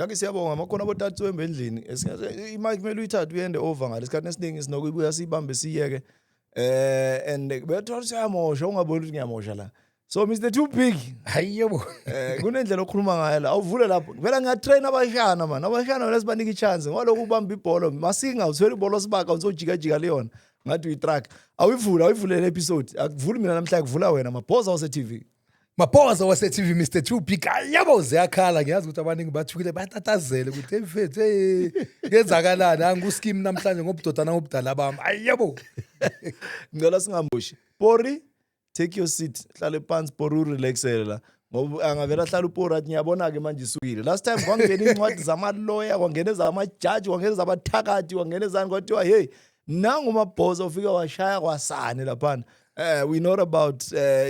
Dankie, siyabonga makhona abotatsu endlini. Imike kumele uyithathe uyende over ngalesikhathi esiningi sinokuyibuya siyibambe siyeke. And bethola siyamosha, ungaboni ukuthi ngiyamosha la. So Mr Too Big, Hayibo. Kunendlela okhuluma ngayo la. Awuvule lapho. Vela ngiyatrain abashana man. Abashana vele sibanika ichance. Ngaloku ubamba ibhola, masinga uthola ibhola sibaka uzojika jika leyona. Ngathi uyitruck. Awuyivule, awuyivule le episode. Akuvuli mina namhlanje, kuvula wena Mabhoza wase TV. Mabhoza wase-TV, Mr Too Big. Yabo, ziyakhala. Ngiyazi ukuthi abaningi bathukile, bayatatazela ukuthi, hey mfethu, hey, kuyenzakalani? Anguscheme namhlanje ngobudoda nangobudala bami. Ayabo. Ngicela singamboshi. Pori, take your seat. Hlale phansi Pori, urelaxele la. Ngoba angavela ahlala uPori athi ngiyabona ke manje isukile. Last time kwangena incwadi zamaloya, kwangena ezamajaji, kwangena ezabathakathi, kwangena ezani, kwathiwa hey, nangu Mabhoza ufika washaya kwasane laphana. We not about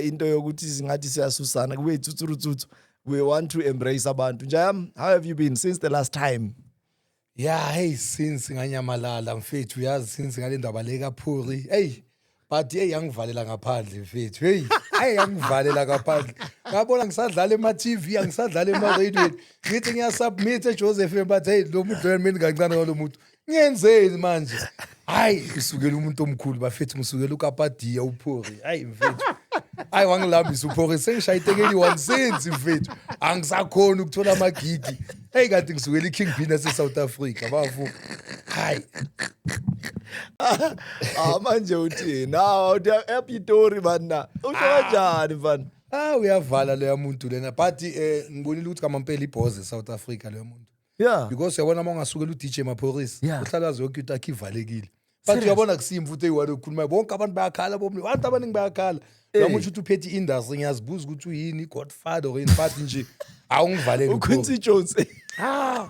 into yokuthi singathi siyasusana kube itsutsurutsutsu. We want to embrace abantu. Njayam, how have you been since the last time? Yeah, hey, since nganyamalala mfethu, uyazi, since ngale ndaba le kaPhuri. Hey, but hey, yangivalela ngaphandle mfethu. Hey, hey, yangivalela ngaphandle. Ngabona ngisadlala ema TV, angisadlala ema radio. Ngithi ngiyasubmit eJoseph, but hey, lo muntu lo mina kancane ngalo muntu. Ngiyenzeni manje? Hayi, usukela umuntu omkhulu bafethu, ngisukela uKapadia uPhuri. Hayi mfethu. Hayi, wangilambisa uPhuri, sengishaya itekeli one since mfethu. Angisakhona ukuthola amagigi. Hey, kanti ngisukela iKing Bean yase South Africa bafu. Hayi. Ah, manje uthi now uthi ePitori bana. Usho kanjani mfana? Ah, uyavala leya muntu lena, but ngibonile ukuthi kamampela ibhoze eSouth Africa leyo muntu. Because uyabona uma ungasukela uDJ Maphorisa, uhlala azi yonke into akhe ivalekile. But uyabona kusimfu futhi eyi-one okhulumayo, bonke abantu bayakhala, bomni abantu abaningi bayakhala. Noma usho ukuthi uphethe i-industry, ngiyazibuza ukuthi uyini, i-godfather or yini, but nje awungivalele. UQuincy Jones. Ah,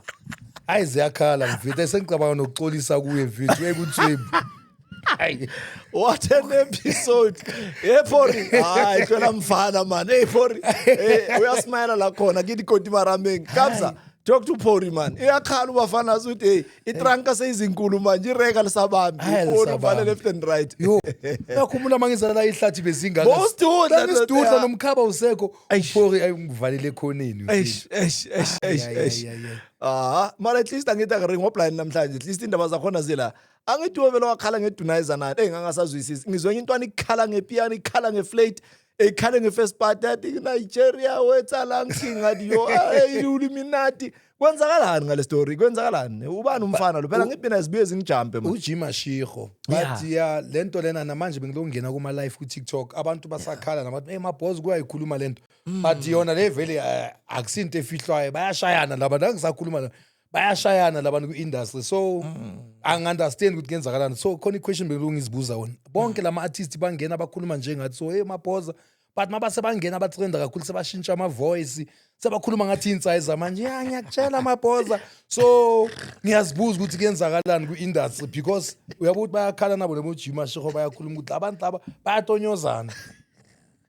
hayi, ziyakhala mfethu, sengicabanga nokuxolisa kuye mfethu ekuthwembu. Hayi. What an episode. Hey Pori, hayi twela mfana man. Hey Pori, hey, uyasmayela la khona kithi koti marameng. Kabza, talk to Pori man. Iyakhala ubafana ukuthi hey, itranka seyizinkulu manje, ireka lisabambi. Pori uvale left and right. Yo, uyakhumbula mangizala la ihlathi bezingaka. Bowusidudla. Ngisidudla nomkhaba usekho. Pori ayingivalele ekhoneni. Eish, eish, eish, eish, eish. Ah, mara at least angithi akaringi ngoblind namhlanje. At least indaba zakhona zila. Angithi vele wakhala ngedunizer nani, engangasazwisisi. Ngizwe enye intwana ikhala ngepiano, ikhala ngeflate, ikhale nge-first part, yathi Nigeria wetsalang ngathi yo Illuminati. Kwenzakalani ngale story? Kwenzakalani? Ubani umfana lo? Phela ngithi mina zibuye zingijampe man. UJima Shiro. But yeah, lento lena namanje bengilongena kuma live ku TikTok, abantu basakhala nabantu, hey Mabhoza, kuyayikhuluma lento. But yona le vele akusinto efihlwayo, bayashayana laba ngisakhuluma la. Bayashayana labantu ku-industry, so angi-understand ukuthi kuyenzakalani. So khona i-question bengizibuza wona, bonke lama artists bangena bakhuluma njengathi, so hey Mabhoza, but mabase bangena batrenda kakhulu, sebashintsha ama-voice, sebakhuluma ngathi insayi zamanje. Ya, ngiyakutshela Mabhoza, so ngiyazibuza ukuthi kuyenzakalani ku-industry, because uyabo ukuthi bayakhala nabo lebo Mashego, bayakhuluma ukuthi abantu laba bayatonyozana,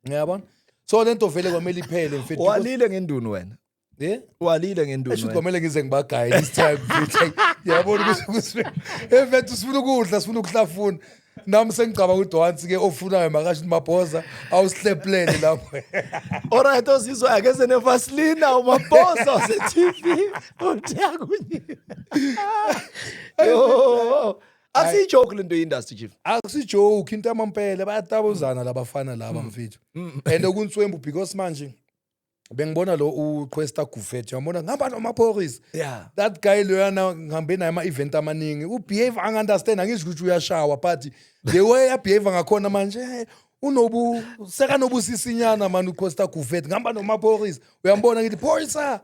ngiyabona. So lento vele kwamele iphele mfethu. Walile ngendunu wena. Eh? Walile ngendunu. Esho kwamele ngize ngibagaye this time mfethu. Yabona ukuthi mfethu sifuna ukudla, sifuna ukuhlafuna. Nami sengicabanga ukuthi once ke ofunayo makasho Mabhoza awusihleplele lapho. Alright, ozizwa akeze nevaselina uMabhoza wase TV uthi akunyiwe. Yo. Akusijoke lento industry, chief. Akusijoke, into yamampela, bayatabuzana labafana laba mfethu. And okunswembu because manje bengibona lo uQuesta Gufet, uyabona ngihamba noMaphorisa. That guy loyana ngihambe naye ama-event amaningi, ubehave angi-understand, angisho ukuthi uyashawa, but the way abehave ngakhona manje, unobu sekanobusisinyana mani uQuesta Gufet. Ngihamba noMaphorisa, uyambona ngithi pholisa.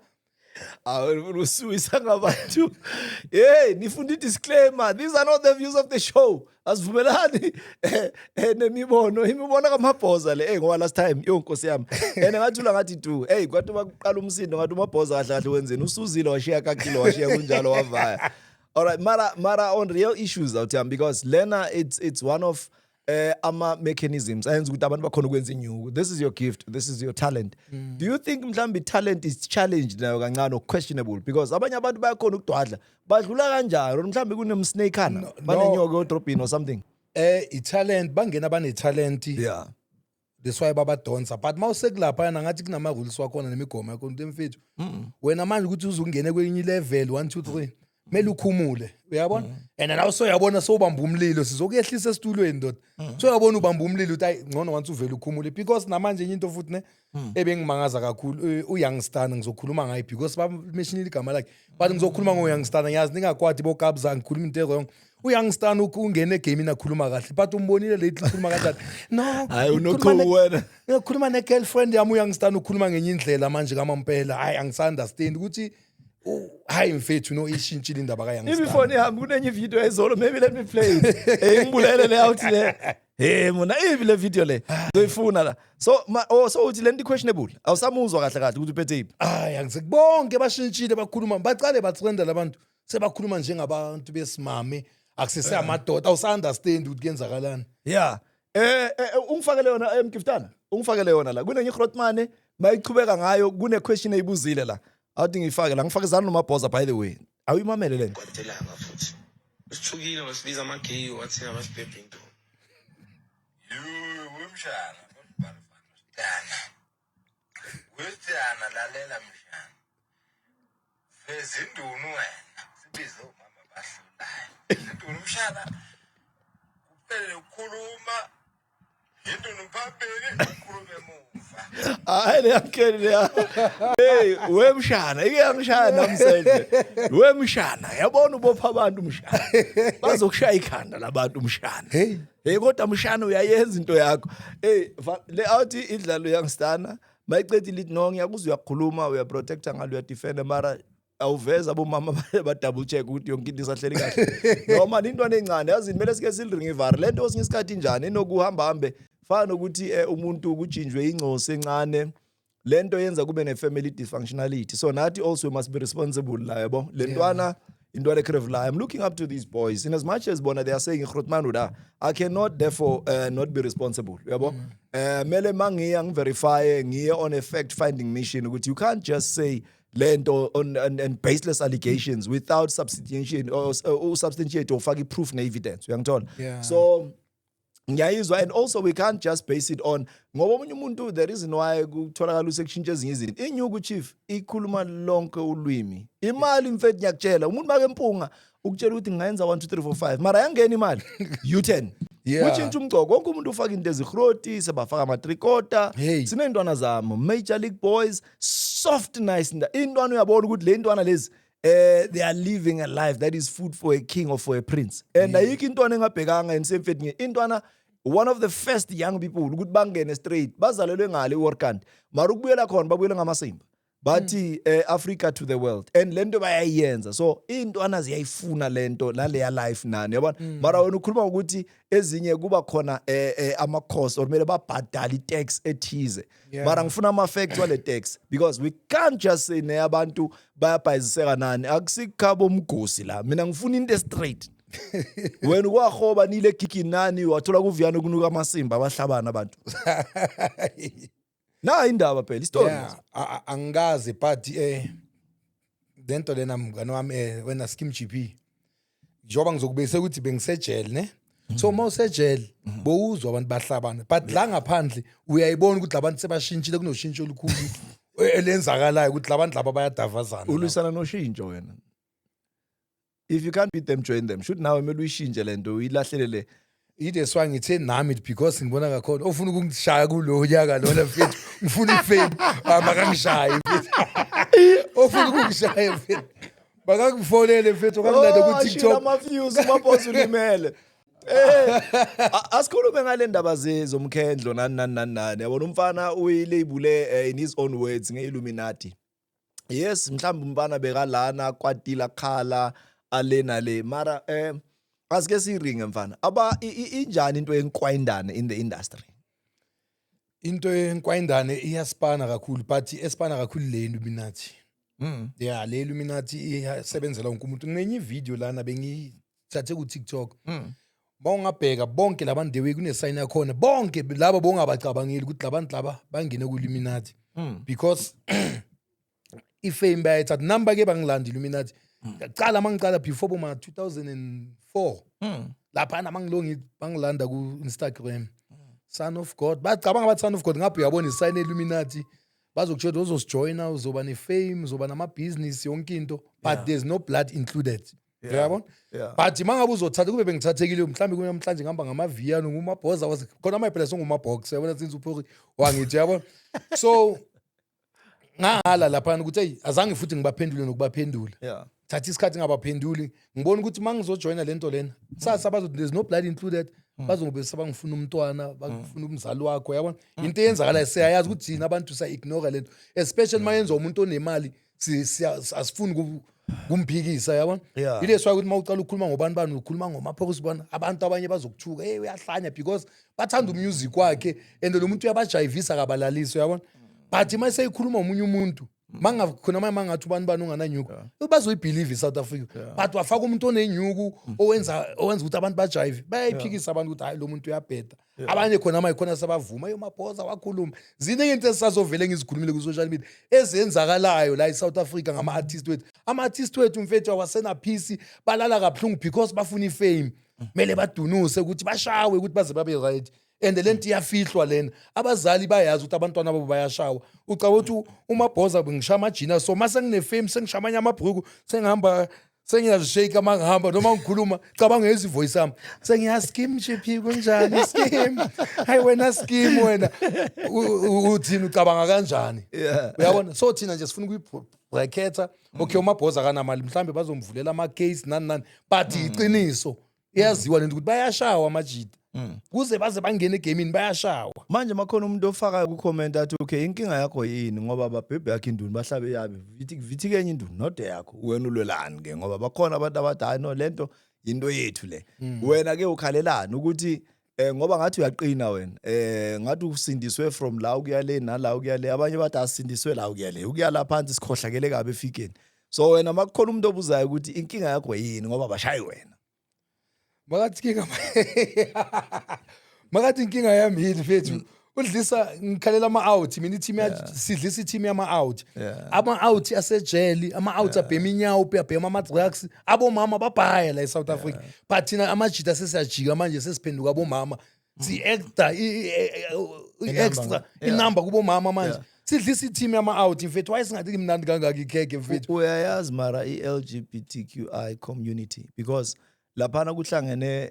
Usuwisa ngabantu. Hey, nifunda i-disclaimer. These are not the views of the show. Asivumelani nemibono, imibono kaMabhoza le. Hey, ngoba last time yo nkosi yami. And ngathula ngathi tu. Hey, kwathi bakuqala umsindo ngathi uMabhoza kahle kahle wenzeni? Usuzile washiya kakilo, washiya kunjalo wavaya. All right, mara on real issues out here, because lena it's one of ama mechanisms ayenza ukuthi abantu bakhona ukwenza inyuku. This is your gift, this is your talent. Do you think mhlambi talent is challenged nayo kancane or questionable, because abanye abantu bayakhona ukudwadla, badlula kanjani, or mhlambi kunemsnakana No, banenyoka edrobheni or something? I-talent, bangena bane-talent. That's why babadonsa, but mawusekulaphayana ngathi kunama-rules wakhona nemigomo yakhona ukuthi, mfethu, wena manje ukuthi uze ungene kwenye i-level, 1 2 3, kumele ukhumule, uyabona? And nawe soyabona sowubamba umlilo, sizokuyehlisa esitulweni, ndoda. Soyabona ubamba umlilo, uthi ayi, ngcono once uvele ukhumule, because namanje enye into futhi ne ebengimangaza kakhulu, uYoungstar, ngizokhuluma ngaye because bameshinile igama lakhe, but ngizokhuluma ngoYoungstar. Ngiyazi ningakwati bokabza, ngikhuluma into e-wrong. UYoungstar ungene egamini akhuluma kahle, but umbonile lately ukhuluma kanjani? No. Hayi, ngikhuluma unochuku wena. Ngikhuluma ne-girlfriend yami. UYoungstar ukhuluma ngenye indlela manje kamampela. Hayi, angisa-understand ukuthi hayi mfethu, no, ishintshile indaba kaYoungstar. Ibifoni yami kunenye ivideo ezolo, maybe let me play it. Ngibulele le out le. Hey mona, ivi le video le. Ngizoyifuna la. So ma, oh, so uthi lento questionable. Awusamuzwa kahle kahle ukuthi uphethe iphi. Hayi, angisekubonke, bashintshile, bakhuluma, bacale batrenda labantu, sebakhuluma njengabantu besimame, akusese amadoda, awusa-understand ukuthi kuyenzakalani. Yeah. Ungifakele yona emgiftana. Ungifakele yona la. Kunenye iGrotmane mayichubeka ngayo, kune question eyibuzile la. Awuthi ngifake la, ngifake zana noMabhoza, by the way. Awuyimamele lento. Kwatelanga futhi usithukile, wasibiza amageyi, wathi abasibhebhe into. Yo, wemshana, dana. Wetana, lalela mshana. Veza indunu wena. Sibize omama bahlulayo. Indunu mshana. Kuphele ukukhuluma. Indunu phambili, ukhulume emuva. Hayi, le yankeli leya. Hey, wemshana, ike yangishaya nami sendle. Wemshana, yabona ubopha abantu mshana. Bazokushaya ikhanda labantu mshana. Hey. Hey, kodwa mshana uyayenza into yakho. Hey, le out idlalo youngstana mayicedi lithi no, ngiyakuzwa uyakhuluma, uyaprotecta ngalo, uyadefenda, mara awuveza abomama ba double check ukuthi yonke into isahleli kahle noma intwana encane. Yazi, kumele sike siliringe ivari lento kwesinye isikhathi. Injani inokuhamba hambe fana nokuthi umuntu kujinjwe ingcosi encane, lento yenza kube ne-family dysfunctionality. So nathi also we must be responsible la, yabo? Le ntwana, intwana ekrevulayo. I'm looking up to these boys in as much as bona they are saying igrotman uda, I cannot therefore not be responsible, yabo? Mele mangiya ngiverify, ngiye on a fact finding mission ukuthi you can't just say lento on and baseless allegations without substantiation or substantiate or ufake i-proof ne-evidence, uyangithola? Yeah. So ngiyayizwa, and also we can't just base it on ngoba omunye umuntu, the reason why kutholakala usekushintsha ezinye izinto, inyuku chief ikhuluma lonke ulwimi. Imali mfethu, ngiyakutshela, umuntu make mpunga ukutshela ukuthi ngingayenza 1 2 3 4 5, mara yangena imali u10, kutshintsha umgcoko wonke umuntu, ufaka into ezihroti, sebafaka amatrikota. Hey. Siney'ntwana zami, Major League boys, soft, nice intwana, uyabona ukuthi le ntwana lezi they are living a life that is food for a king or for a prince, and ayikho intwana engabhekanga ensemfethu intwana, one of the first young people ukuthi bangene straight, bazalelwe ngale eWorkant, mara ukubuyela khona babuyele ngamasimba, bathi Africa to the world, and lento bayayenza. So intwana ziyayifuna lento naleya life nani, yabona? Mara wena ukhuluma ukuthi ezinye kuba khona ama costs or kumele babhadale i-tax ethize, mara ngifuna ama facts wale tax, because we can't just say ne abantu bayabhayiziseka nani, akusikhabo umgosi la. Mina ngifuna into straight. Wena ukwahoba nile gigini nani, wathola kuviyana kunuka amasimba, abahlabana abantu na indaba phela istory. Yeah, angikaze, but lento lena, mngani wami, wena Skim GP, njengoba ngizokubekisa ukuthi bengisejele ne, so uma usejele bowuzwa abantu bahlabana, but la ngaphandle uyayibona ukuthi labantu sebashintshile, kunoshintsho olukhulu elenzakalayo ukuthi labantu laba bayadavazana. Ulwisana noshintsho wena. If you can't beat them, join them. Should nawe kumele uyishintshe lento, uyilahlele le. That's why ngithe nami, because ngibona kakhona ofuna ukungishaya kulo nyaka lona, mfethu, ngifuna ifame, makangishaye mfethu. Ofuna ukungishaya mfethu, makangifonele mfethu, okangilanda Oh, ku-TikTok. Ama-views, uMabhoza ulimele. Asikhulume ngale ndaba zomkhendlo nani nani nani nani, yabona? Umfana uyilabele in his own words nge-Illuminati. Yes, mhlawumbe umfana bekalana kwatila khala ale nale, mara asike siyiringe mfana, aba injani into yenkwayindane in the industry? Into yenkwayindane iyaspana kakhulu, but espana kakhulu le Illuminati. Yeah, le Illuminati iyasebenzela wonke umuntu. Ngenye ivideo lana bengiyithathe ku-TikTok, bawungabheka bonke labantu, the way kunesayini yakhona, bonke laba bongabacabangeli ukuthi labantu laba bangene ku-Illuminati, because ifame bayayithatha. Nami bake bangilanda Illuminati. Ngiyacala, mangicala before boma 2004 laphana, mangilo bangilanda ku-Instagram. Son of God, bacabanga bathi son of God ngapha, uyabona, isayini Illuminati. Bazokutshela ukuthi uzosijoyina, uzoba ne-fame, uzoba namabhizinisi, yonke into, but there's no blood included, uyabona? Yeah. But uma ngabe uzothatha, kube bengithathekile mhlawumbe kunamhlanje ngihamba ngamaviyano, ngumabhoza khona manje phela songumabhox, uyabona, since uphori wangithi, uyabona. So ngahala laphana ukuthi eyi, azange futhi ngibaphendule nokubaphendula. Thatha isikhathi ngabaphenduli, ngibona ukuthi uma ngizojoyina lento lena sasa bazothi there's no blood included, bazobe sebangifuna umntwana, bafuna umzali wakho, yabona. Into eyenzakalayo siyayazi ukuthi thina abantu siya-ignore lento, especially uma yenziwa umuntu onemali, asifuni kumphikisa, yabona. Ile swayo ukuthi uma ucala ukukhuluma ngobani bani, ukhuluma ngomaphokosi, bona abantu abanye bazokuthuka, hey, uyahlanya, because bathanda umusic wakhe and lo muntu uyabajayivisa, kabalalisi, uyabona. But uma seyikhuluma omunye umuntu, khona manje mangathi ubani bani ungananyuku, bazoyibelieve i-South Africa, but wafaka umuntu onenyuku owenza ukuthi abantu bajayive, bayayiphikisa abantu ukuthi hayi, lo muntu uyabheda. Abanye khona manje khona sebavuma, yo, Mabhoza wakhuluma. Ziningi into esisazovele ngizikhulumile ku-social media ezenzakalayo la e-South Africa ngama-artist wethu. Ama-artist wethu, mfethu, awasena-peace, balala kabuhlungu because bafuna ifame, kumele badunuse ukuthi bashawe ukuthi baze babe right. And le nto iyafihlwa lena, abazali bayazi ukuthi abantwana babo bayashawa. Ucaba ukuthi uMabhoza ngishaya amajina, so mase ngine-fame sengishaya amanye amabhuku, sengihamba sengiyazishake uma ngihamba noma ngikhuluma. Cabanga ngezi voice yami, sengiya, "Skim Chipi, kunjani Skim? Hayi wena Skim, wena." Uthini, ucabanga kanjani? Uyabona, so thina nje sifuna ukuyibracketha. Okay, uMabhoza akanamali, mhlambe bazomvulela ama-case nani nani, but iqiniso iyaziwa lento ukuthi bayashawa amajita kuze baze bangene egamini, bayashawa. Manje makhona umuntu ofaka ku-comment athi, "Okay, inkinga yakho yini? Ngoba babhebhe yakho induni, bahlabe yabe vithi vithi kenye induni, not yakho. Wena ulwelani ke?" Ngoba bakhona abantu abathi, "Hayi no, lento into yethu le." Wena ke ukhalelani ukuthi ngoba ngathi uyaqina wena, ngathi usindiswe from la ukuya le nala ukuya le. Abanye bathi asindiswe la ukuya le ukuya la phansi, sikhohlakele kabi efikeni. So wena makukhona umuntu obuzayo ukuthi inkinga yakho yini ngoba bashayi wena? Makathi inkinga yami yini, mfethu, udlisa, ngikhalela ama-out mina, i-team sidlisa i-team yama-out. Ama-out asejele, ama-out abhema inyawo, abhema ama-drugs, abomama babhaya la e-South Africa, but thina amajita sesiyajika manje, sesiphenduka abomama, si-acta i-extra inamba kubomama manje. Sidlisa i-team yama-out, mfethu. Wayesingathi kimnandi kangaka ikhekhe, mfethu. Uyayazi mara i-LGBTQI community, because laphana kuhlangene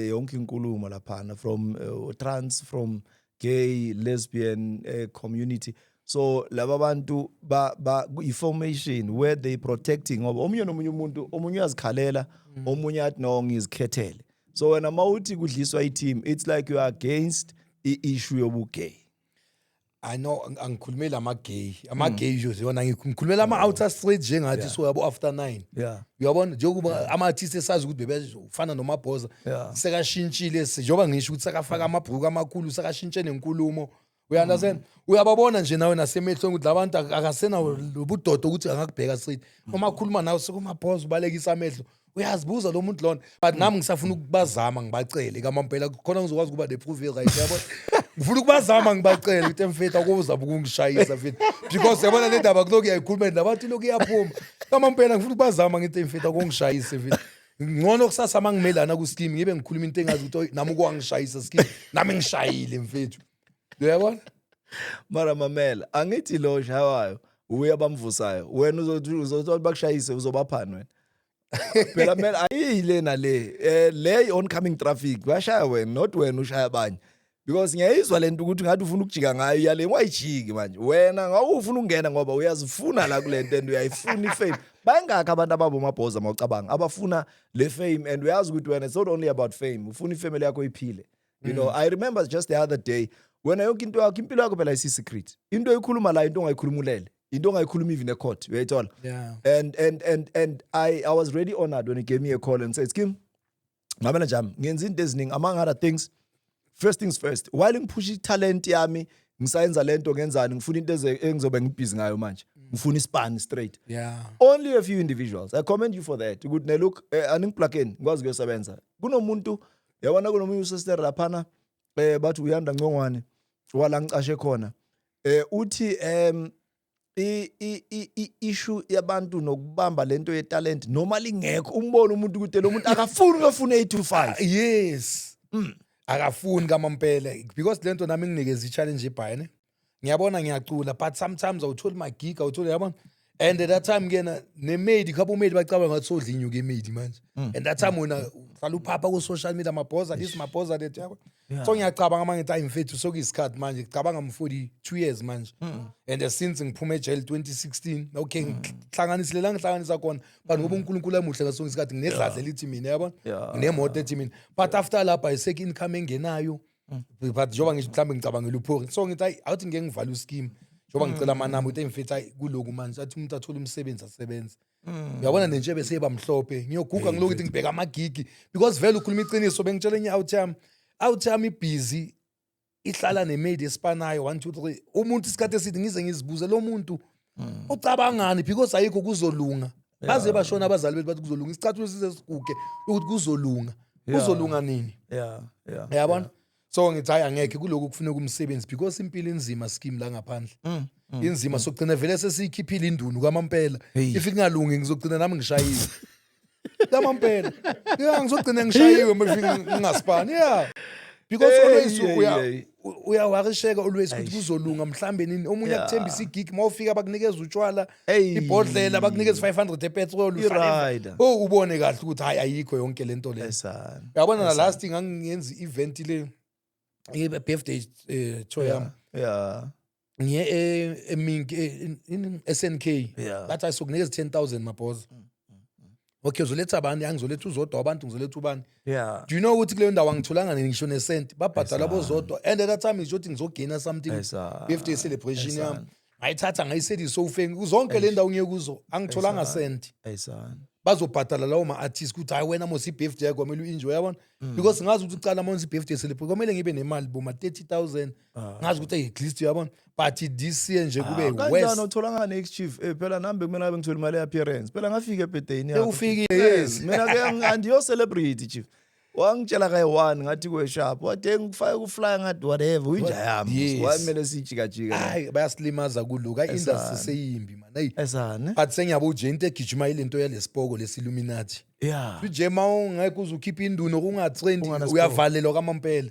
yonke inkulumo laphana, from trans, from gay, lesbian community. So laba bantu ba i-formation where they protecting, ngoba omunye nomunye umuntu, omunye uyazikhalela, omunye athi, "No, ngizikhethele." So wena mawuthi kudliswa i-team, it's like you are against i-issue yobugay. I know, angikhulumeli ama-gay, ama-gay nje yona, ngikhulumela ama-outer street njengathi, so yabo, after 9. Uyabona, njengoba ama-artist esazi ukuthi bebefana noMabhoza, sekashintshile, njengoba ngisho ukuthi sekafaka amabhuku amakhulu, sekashintshe nenkulumo, uya-understand? Uyababona nje nawe nasemehlweni ukuthi labantu akasenawo lobudoda ukuthi angakubheka straight uma akhuluma nawe, sekuMabhoza ubalekisa amehlo, uyazibuza lo muntu lona. But nami ngisafuna ukubazama, ngibacele kamampela khona ngizokwazi ukuba ne-proof right, yabona. Ngifuna ukubazama, ngibacele ukuthi, "Mfethu, akuzama ukungishayisa, mfethu," because yabona le ndaba kulokhu iyayikhuluma nabathi lokhu iyaphuma kamampela. Ngifuna ukubazama ngithi, "Mfethu, akungishayise, mfethu." Ngcono kusasa uma ngimelana ku-scheme ngibe ngikhuluma into engazi ukuthi, "Oy, nami ukwangishayisa scheme, nami ngishayile, mfethu," uyabona. Mara mamela, angithi lo shawayo uye abamvusayo, wena uzothi bakushayise, uzobaphani wena phela? Mele ayile nale le oncoming traffic, bashaya wena, not wena ushaya abanye, because ngiyayizwa lento ukuthi ngathi ufuna ukujika ngayo yale, wayijiki manje wena ngawufuna ukungena ngoba uyazifuna la kule nto and uyayifuna ifame. Bayangakho abantu ababomabhoza mawucabanga abafuna le fame, and uyazi ukuthi wena it's not only about fame, ufuna ifamily yakho iphile. I remember just the other day, wena yonke into yakho, impilo yakho phela isi-secret. Into oyikhuluma la, into ongayikhulumulele, into ongayikhuluma even ecourt, uyayithola? Yeah. And I was really honored when he gave me a call and said, "Skim, ngabela njami ngenza into eziningi." Among other things, first things first, while ngiphusha italent yami, ngisayenza lento, ngenzani, ngifuna into engizobe ngibhizi ngayo manje, ngifuna ispan straight. Only a few individuals, I commend you for that, ukuthi ne look, aningiplugin, ngikwazi ukuyosebenza. Kunomuntu, yabona, kunomunye usister laphana, bathi uyanda Ncongwane wala ngicashe khona, uthi i issue yabantu nokubamba lento yetalent noma lingekho, umbone umuntu ukuthi lo muntu akafuni ukuyofuna 8 to 5. Yes. Akafuni kamampela, because lento nami nginikeza i-challenge ebhayene. Ngiyabona ngiyacula, but sometimes awutholi ma-gig, awutholi, yabona. And at that time kena nemedi khapha umedi bacabanga ngathi sodla inyuka emedi manje. And that time wena uhlala uphapha ku-social media, mabhoza this, mabhoza that, yabo. So ngiyacabanga manje ngithi, hayi mfethu, sokuyisikhathi manje. Ngicabanga m-42 years manje and since ngiphume ejele 2016, okay, ngihlanganisile la ngihlanganisa khona, but ngoba uNkulunkulu amuhle ngasonke isikhathi, nginedladla elithi mina, yabona, nginemoto ethi mina, but after lapha ayisekho income engenayo. But njengoba ngisho, mhlawumbe ngicabangela uphori, so ngithi hayi, awuthi ngeke ngivale uscheme njengoba ngicela amanamba ukuthi mfethu, hayi, kuloku manje athi umuntu athole umsebenzi, asebenze, uyabona, nentshebe seyeba mhlophe. Ngiyoguga ngiloku ukuthi ngibheka amagigi, because vele ukhuluma iqiniso, bengitshela enye out yami, out yami ibhizi, ihlala nemedi esipanayo 1 2 3. Umuntu isikhathi esithi ngize ngizibuze lo muntu ucabangani, because ayikho kuzolunga. Baze bashona abazali bethu, bathi kuzolunga. Isicathulo size siguge ukuthi kuzolunga. Kuzolunga nini? Uyabona, so ngithi hayi, angekhe kuloku kufuneka umsebenzi, because impilo inzima scheme la ngaphandle, inzima. Sogcina vele sesiyikhiphile indunu kwamampela. If ingalungi, ngizogcina nami ngishayiwe kwamampela. Yeah, ngizogcina ngishayiwe uma if ngingasipani, yeah, because always uya uyawarisheka always ukuthi kuzolunga mhlambe nini. Omunye akuthembisa igig, mawufika bakunikeza utshwala, ibhodlela, bakunikeza 500 epetrol. I-rider. Oh, ubone kahle ukuthi hayi, ayikho yonke lento le. Esana. Uyabona, na last ngangiyenza i-event le, i-birthday tour yami. Ngiye eMink, SNK. Bathi ayisokunikeza 10,000, mabhoza. Okay, uzoletha abani? Angizoletha uZodwa, abantu ngizoletha ubani? Do you know ukuthi kuleyo ndawo angitholanga ngisho nesenti? Babhadala boZodwa, and at that time ngisho ukuthi ngizogaina something. Birthday celebration yami ngayithatha, ngayisela isofeni zonke le ndawo ngiye kuzo, angitholanga senti. Esana. Bazobhadala lawo ma-artist ukuthi hayi, wena mos i-birthday yakho, kwamele u-enjoy, yabona, because ngazi ukuthi ucala mos i-birthday celebration kwamele ngibe nemali boma 30,000. Ngazi ukuthi hey, at least, uyabona, but this year nje kube Kanjani worse. utholanga next, chief? Phela nami bekumele ngabe ngithola imali ye-appearance. Phela ngafika ebhedeni yakho. Ufikile, Chief. yes. Mina ke andiyo celebrity, chief. Wangitshela kayi-one, ngathi kwe-sharp, wathi ngifake ku-flyer, ngathi whatever, uyinja yami. Why kumele sijikajike la? Hayi, bayasilimaza kuloku. Hayi, industry Esana. seyimbi man, hey. Esane. But sengiyabuja nje into egijima ilento yalesipoko lesiluminati. Nje ma ungeke uze ukhiphe induno kungatrendi, Unganasipoko. uyavalelwa kamampela.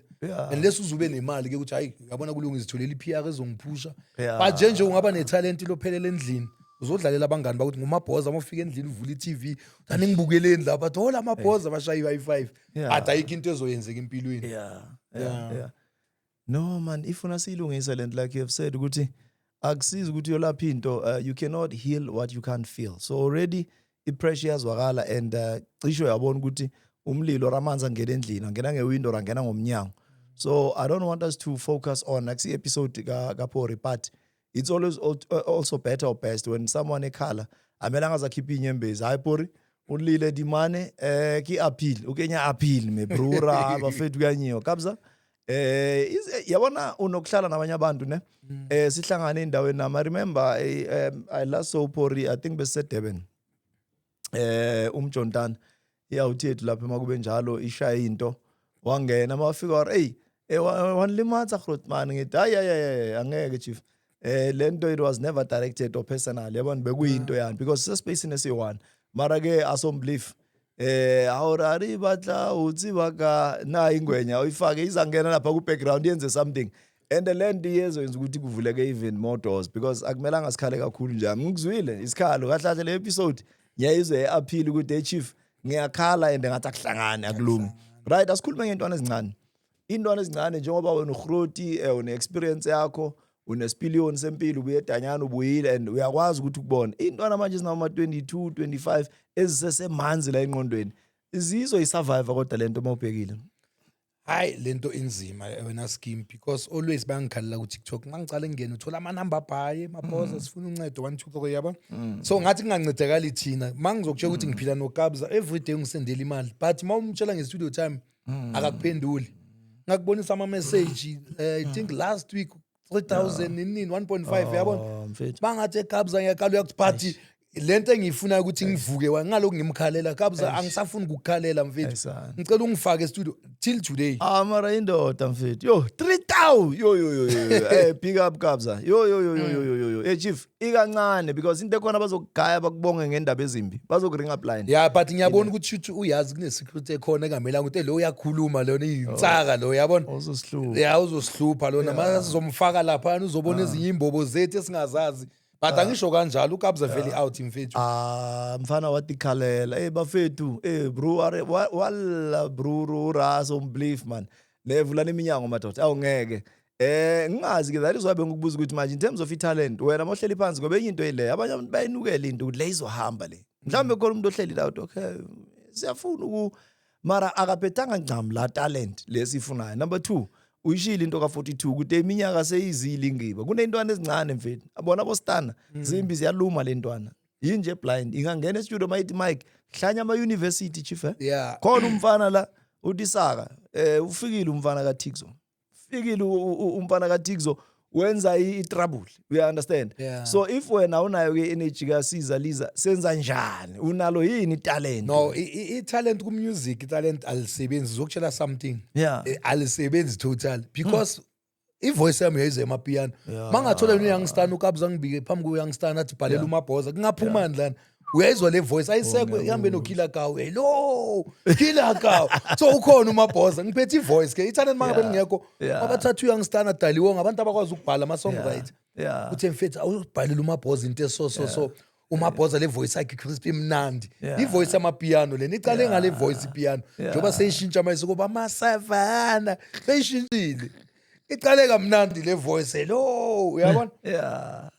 And lesi uzube nemali ke ukuthi hayi, uyabona, kulunga, izitholela i-PR ezongiphusha. But nje nje ungaba nethalenti lophelela endlini, uzodlalela abangani bakuthi ngumabhoza. Uma ufika endlini uvula i-TV, uthani, ngibukeleni lapha, thola amabhoza bashaye i-high five. But ayikho into ezoyenzeka empilweni. Yeah. No man, ifuna siyilungise lento, like you have said ukuthi akusizi ukuthi uyolapha into, you cannot heal what you can't feel. So already i-pressure iyazwakala and cishe uyabona ukuthi umlilo or amanzi angena endlini, angena ngewindow or angena ngomnyango. So I don't want us to focus on akusi episode ka kaPhori, but it's always also better or best when someone ekhala, amelanga azakhipha inyembezi. Hayi Phori, ulile dimane, ki appeal ukenya appeal me brura bafethu kuyanyiwa kabza. Yabona, unokuhlala nabanye abantu ne sihlangane endaweni nami. I remember I last saw Phori, I think bese Durban, umjontana iyawuthi yethu lapha makube njalo ishaya into, wangena mawafika war, hey, wanilimaza groot man. Ngithi hayi hayi hayi, angeke chief, lento it was never directed or personal, yabona, bekuyinto yani because sispace nesi-one. Mara ke asombelief awurari batla utsi baka na ingwenya uyifake izangena lapha ku background yenze something, and le nto iyezoyenza ukuthi kuvuleke even more doors, because akumelanga sikhale kakhulu nje. Ngikuzwile isikhalo kahle kahle le episode, ngiyayizwe e-appeal ukuthi hey chief, ngiyakhala and ngathi akuhlangani, akulungi. Right, asikhulume ngentwana ezincane, intwana ezincane, njengoba wena uhroti, une-experience yakho, unesipiliyoni sempilo, ubuye edanyana, ubuyile and uyakwazi ukuthi ukubone intwana manje ezinama-22 25 ezisesemanzi la engqondweni zizoyisurvive kodwa lento uma ubhekile. Hayi, lento inzima wena scheme, because always bayangikhalela ku-TikTok. Uma ngicala ngingena, uthola amanamba abhaye, mabhoza, sifuna uncedo, 1 2 3, yabo. So ngathi kungancedakali thina ma ngizokutshela ukuthi ngiphila nokabza every day, ungisendela imali, but ma umtshela nge-studio time akakuphenduli. Ngakubonisa ama-message, I think last week 3000 nini, 1.5, yabona. Oh, mfethu. Bangathi ekabza ngiyakala, uyakuthi but Lento engiyifunayo ukuthi ngivuke ngaloku ngimkhalela, Kabza, angisafuni ukukhalela, mfethu. Ayisana. Ngicela ungifake e-studio till today. Ah, mara indoda, mfethu. Yo, 3000. Yo yo yo yo. Eh, big up, Kabza. Yo yo yo yo yo yo yo yo. Eh, chief, ikancane because into ekhona bazokugaya bakubonge ngendaba ezimbi. Bazokuringa blind. Ya, but ngiyabona ukuthi shuthi uyazi kune-security ekhona engamelanga ukuthi lo uyakhuluma, lona iyinsaka lo, yabona. Uzosihlupha. Ya, uzosihlupha lona. Mase sizomfaka laphana, uzobona ezinye imbobo zethu esingazazi, but angisho kanjalo, uKabza vele out, mfethu. Ah, mfana watikhalela. Eh, bafethu, eh bro, are walla bro, raso belief man. Levulana iminyango, madoda. Awungeke. Eh, ngingazi ke, that is why bengikubuza ukuthi manje in terms of talent wena mawuhleli phansi, ngoba enye into ile abanye abantu bayinukela into ukuthi le izohamba le. Mhlawumbe khona umuntu ohleli la uthi, okay, siyafuna uku mara akaphethanga ncam la talent lesifunayo. Number 2, uyishilo into ka42 ukuthi iminyaka seyizile ingiba. Kuneyintwana ezincane, mfethu. Abona abostana zimbi ziyaluma le ntwana. Yinje blind ingangena e-studio mayithi mic hlanya ama university, chief, eh. Khona umfana la uthi saka, eh, ufikile umfana kaTixo, fikile umfana kaTixo wenza i-trouble, you understand? Yeah. So if wena unayo ke energy kaSiza Liza, senza njani? Unalo yini talent? No, i-talent ku-music, i-talent alisebenzi. Zokutshela something. Alisebenzi total because i-voice yami uyayizwa emapiyano. Mangathola uYoungstar, uKabza ngibike phambi kuYoungstar athi bhalela uMabhoza, kungaphumani lana? Uyayizwa le voice, ayisekho, ihambe noKiller Cow. Hello, Killer Cow. So ukhona uMabhoza, ngiphethe i-voice ke, i-talent mangabe lingekho, abathatha uYoungstar adaliwo ngabantu abakwazi ukubhala ama-songwriter, uthi, mfethu, awubhalele uMabhoza into eso so so uMabhoza le voice yakhe crisp, imnandi. I-voice yamapiano lena icale ngale voice ipiano, njengoba seyishintsha manje kuba amasavana, seyishintshile, icale kamnandi le voice, hello, uyabona?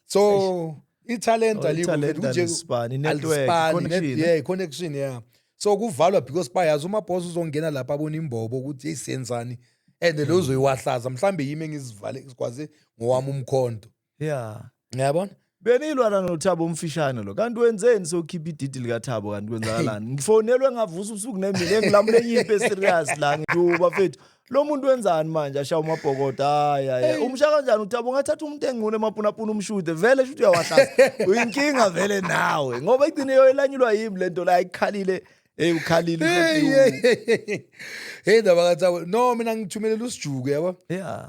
So i-talent Oh, alikho, i-talent mfethu, kunje- alisipani, i-network, alisipani, connection. Yeah, i-connection, yeah. So kuvalwa because bayazi uMabhoza uzongena lapha abona imbobo ukuthi hey, senzani, and lo uzoyiwahlaza mhlambe yimi engizivale sikwazi ngowami umkhonto. Ngiyabona. Benilwana noThabo umfishane lo. Kanti wenzeni sokhipha ididi likaThabo? Kanti kwenzakalani? Ngifonelwe ngavusa ubusuku nemini, engilamule enye impi serious la, ngiyo bafethu. Lo muntu wenzani manje ashaya umabhokodo? Hayi hayi. Umsha kanjani uThabo? Ungathatha umuntu engqune emapunapuna umshude vele, shuthi uyawahlaza. Uyinkinga vele nawe ngoba igcine yoyelanyulwa yimi lento la ikhalile. Hey, ukhalile uhlophi. Hey, ndaba kaThabo, no, mina ngithumelela usijuku, yabo.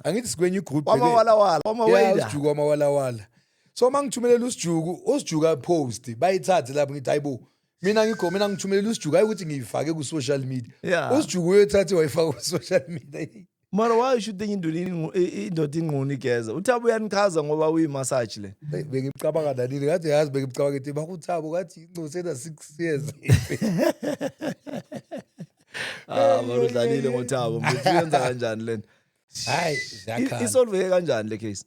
Angithi sikwenye i-group. Wamawalawala, Yeah. wamawayida. Usijuku wamawalawala. So uma ngithumelela usijuku, usijuku apost, bayithathe lapho, ngithi hayibo, mina ngikho, mina ngithumelela usijuku, hayi ukuthi ngiyifake ku-social media. Usijuku uyothathe wayifaka ku-social media. Mara why should indoda indoda ingqunu igeza? UThabo uyanichaza ngoba uyi-massage le. Hey, bengimcabanga nanini ngathi, yazi, bengimcabanga ngithi bakuthabo ngathi ingcosena 6 years. Ah, mara udlalile ngoThabo. Mfethu, uyenza kanjani lento? Hayi, ziyakhala. Isolveke kanjani le case?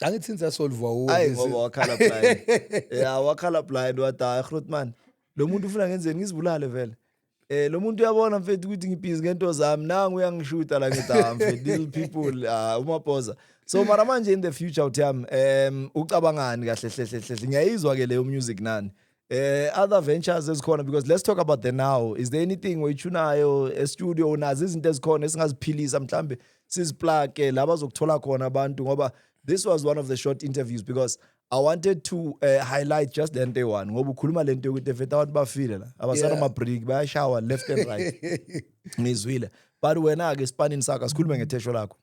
Angithi ngisasolva. Hayi, ngoba wakhala blind. Yeah, wakhala blind, wathi, hayi grootman, lo muntu ufuna ngenzeni, ngizibulale vele. Eh, lo muntu uyabona, mfethu, ukuthi ngibhizi ngento zami, nangu uyangishuta la. Ngithi, ah mfethu, these people, ah, uMabhoza. So mara manje in the future uthiyami, ucabangani kahle hle hle hle? Ngiyayizwa ke leyo music nani. Eh, other ventures ezikhona, because let's talk about the now. Is there anything oyithunayo e studio, unazo izinto ezikhona esingaziphilisa, mhlambe siziplage la bazokuthola khona abantu? Ngoba this was one of the short interviews because I wanted to highlight just lento eyi-one, ngoba ukhuluma lento yokuthi efethu abantu bafile la, abasana ama-break, bayashawa left and right, ngizwile. But wena-ke esipanini sakho, asikhulume ngethesho lakho.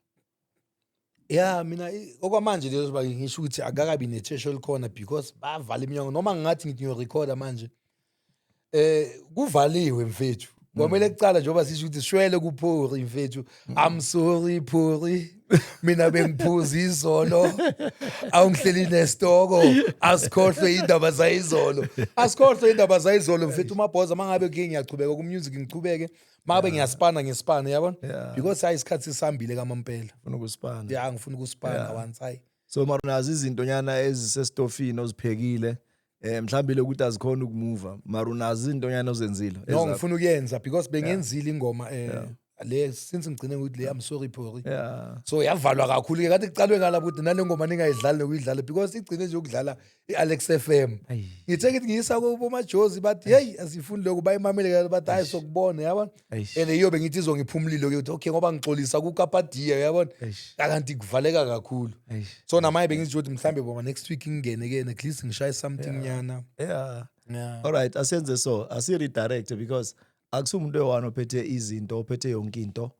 Ya, mina okwamanje lezo ba ngisho ukuthi akakabi nethesho elikhona because bavala iminyango. Noma ngingathi ngithi ngiyorekhoda manje, kuvaliwe, mfethu. Kwamele kucala njengoba sisho ukuthi shwele kuphori, mfethu. I'm sorry phori, mina bengiphuza izolo, awungihleli nesitoko. Asikhohlwe indaba zayizolo, asikhohlwe indaba zayizolo, mfethu. UMabhoza mangabe ke ngiyachubeka ku-music, ngichubeke, mangabe ngiyaspana, ngispana, yabona, because hayi, isikhathi sisambile kamampela. Ufuna ukuspana? Ya, ngifuna ukuspana once, hayi. So mara unazo izinto nyana ezisestofini oziphekile, mhlawumbe lokuthi azikhona ukumuva, mara unazo izinto nyana ozenzile No. ezakho? Ngifuna ukuyenza because bengenzile ingoma le since ngigcine ukuthi le I'm sorry phori. So yavalwa kakhulu ke, kade kucalwe ngalapho ukuthi nale ngoma ningayidlali nokuyidlala because igcine nje ukudlala i-Alex FM. Ngithe ngithi ngiyisa kubomajozi, bathi hey, asifuni lokho, bayimamele kahle, bathi hayi, sokubona, yabona. And iyobe ngithi izongiphumulile ke ukuthi okay, ngoba ngixolisa kuKapadiya, uyabona. Kanti kuvaleka kakhulu. So namaye bengithi ukuthi mhlambe boma next week ngingene ke, at least ngishaye something nyana. Yeah. All right, asenze so, asi-redirect because akusumuntu oyi-one ophethe izinto, ophethe yonke into.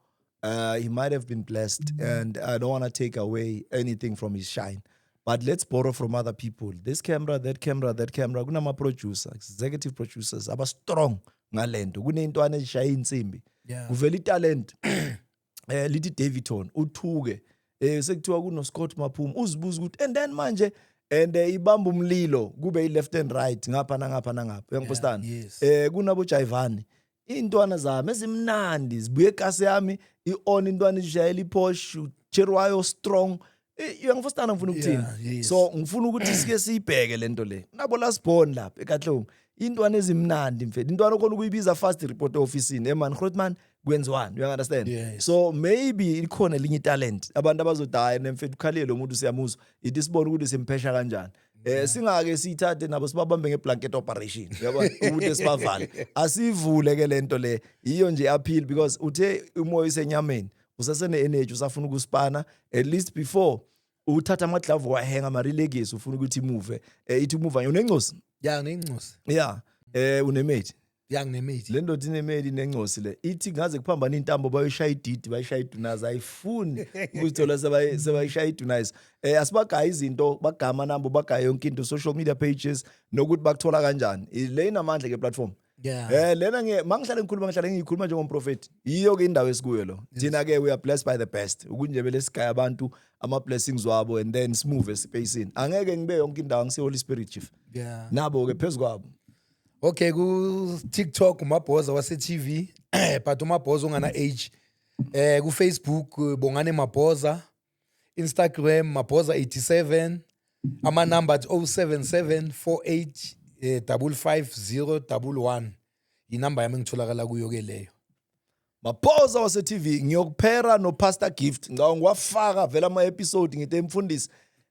He might have been blessed and I don't want to take away anything from his shine. But let's borrow from other people. This camera, that camera, that camera. Kunama-producer, executive producers aba-strong ngalento. Kuney'ntwana ezishaya iy'nsimbi. Kuvela italent lithi Davidton uthuke sekuthiwa kuno Scott Maphuma, uzibuza ukuthi and then manje and ibamba umlilo kube i left and right, ngapha nangapha nangapha, uyangifostana? Yes. Kunabo Jaivani, intwana zami ezimnandi zibuye ekasi yami i-on, intwana ishayela iPorsche cherwayo strong. Uyangifostana ngifuna ukuthini? Yeah, yes. So ngifuna ukuthi sike siyibheke lento le, nabo lasborn lapha eKatlehong, intwana ezimnandi mfethu, intwana okhona ukuyibiza fast, report officeini, hey man, groot man, kwenziwani, you understand? Yes. So maybe ikhona elinye italent abantu abazothi, hayi nemfethu, ukhalile lo muntu, siyamuzwa, ithi sibone ukuthi simphesha kanjani. Singake siyithathe nabo sibabambe ngeblanket operation, yabona ukuthi sibavale. Asivule ke lento le, iyo nje appeal, because uthe umoya usenyameni, usasene energy, usafuna ukuspana at least before uthatha amaglavu wahenga ama-relegasi, ufuna ukuthi imove, ithi umuva unencosi. Ya, nginencosi. Ya, unemate? Ya, nginemate. Le ndoda inemeli nencosi le, ithi ngaze kuphambana intambo, bayoshaya ididi, bayishaya idunaza, ayifuni ukuzithola sebayishaya idunaza. Asibagayi izinto, bagama nambo, bagaya yonke into, social media pages nokuthi bakuthola kanjani. Le inamandla ke platform. Lena nge mangihlale ngikhuluma, ngihlale ngiyikhuluma njengomprofeti, yiyo ke indawo esikuyo lo. Thina ke we are blessed by the best ukunje bele sigaya abantu ama blessings wabo and then simove espacini. Angeke ngibe yonke indawo, ngise Holy Spirit chief. Nabo ke phezu kwabo. Okay, ku TikTok uMabhoza wase TV, but uMabhoza ongana age. Ku Facebook Bongane Mabhoza, Instagram Mabhoza 87, ama number 077 48 55011. Inamba yami engitholakala kuyo ke leyo. Mabhoza wase TV, ngiyokuphera no Pastor Gift, ngawo ngiwafaka vele ama episode, ngithe mfundisi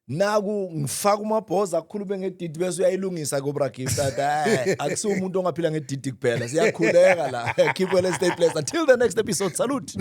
naku ngifaka uMabhoza akukhulume ngedidi, bese uyayilungisa kobra Gift, athi hayi, akusiwo umuntu ongaphila ngedidi kuphela. Siyakhuleka la. Keep well and stay blessed until the next episode. Salute.